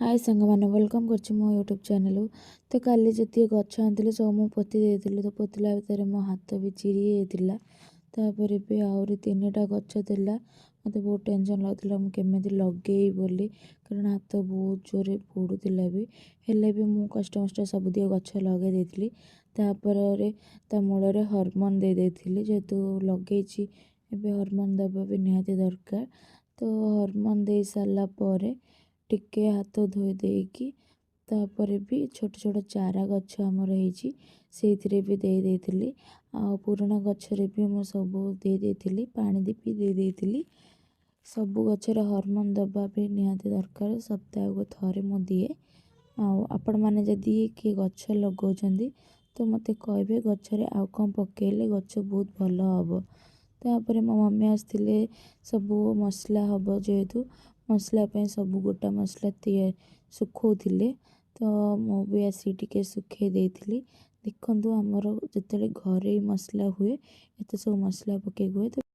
ହାଏ ସାଙ୍ଗମାନେ, welcome କରୁଛି ମୋ ୟୁଟ୍ୟୁବ୍ ଚ୍ୟାନେଲ୍କୁ। ତ କାଲି ଯେତିକି ଗଛ ଆଣିଥିଲି, ସବୁ ମୁଁ ପୋତି ଦେଇଥିଲି। ତ ପୋତିଲା ଭିତରେ ମୋ ହାତ ବି ଚିରି ଯାଇଥିଲା। ତାପରେ ବି ଆହୁରି ତିନିଟା ଗଛ ଥିଲା। ମୋତେ ବହୁତ ଟେନସନ୍ ଲାଗୁଥିଲା ମୁଁ କେମିତି ଲଗେଇବି ବୋଲି, କାରଣ ହାତ ବହୁତ ଜୋରେ ପୋଡ଼ୁଥିଲା ବି। ହେଲେ ବି ମୁଁ କଷ୍ଟମଷ୍ଟେ ସବୁତିକ ଗଛ ଲଗେଇ ଦେଇଥିଲି। ତାପରେ ତା ମୂଳରେ ହରମୋନ୍ ଦେଇ ଦେଇଥିଲି। ଯେହେତୁ ଲଗେଇଛି, ଏବେ ହରମୋନ୍ ଦେବା ବି ନିହାତି ଦରକାର। ତ ହରମୋନ୍ ଦେଇ ସାରିଲା ପରେ ଟିକେ ହାତ ଧୋଇ ଦେଇକି, ତାପରେ ବି ଛୋଟ ଛୋଟ ଚାରା ଗଛ ଆମର ହେଇଛି, ସେଇଥିରେ ବି ଦେଇ ଦେଇଥିଲି। ଆଉ ପୁରୁଣା ଗଛରେ ବି ମୁଁ ସବୁ ଦେଇ ଦେଇଥିଲି, ପାଣି ବି ଦେଇ ଦେଇଥିଲି। ସବୁ ଗଛରେ ହରମୋନ୍ ଦେବା ବି ନିହାତି ଦରକାର। ସପ୍ତାହକୁ ଥରେ ମୁଁ ଦିଏ। ଆଉ ଆପଣମାନେ ଯଦି କିଏ ଗଛ ଲଗାଉଛନ୍ତି, ତ ମୋତେ କହିବେ ଗଛରେ ଆଉ କ'ଣ ପକାଇଲେ ଗଛ ବହୁତ ଭଲ ହେବ। ତାପରେ ମୋ ମମି ଆସିଥିଲେ, ସବୁ ମସଲା ହେବ ଯେହେତୁ, ମସଲା ପାଇଁ ସବୁ ଗୋଟା ମସଲା ଶୁଖଉଥିଲେ। ତ ମୁଁ ବି ଆସିକି ଟିକେ ଶୁଖେଇ ଦେଇଥିଲି। ଦେଖନ୍ତୁ, ଆମର ଯେତେବେଳେ ଘରୋଇ ମସଲା ହୁଏ, ଏତେ ସବୁ ମସଲା ପକେଇକି ହୁଏ ତ।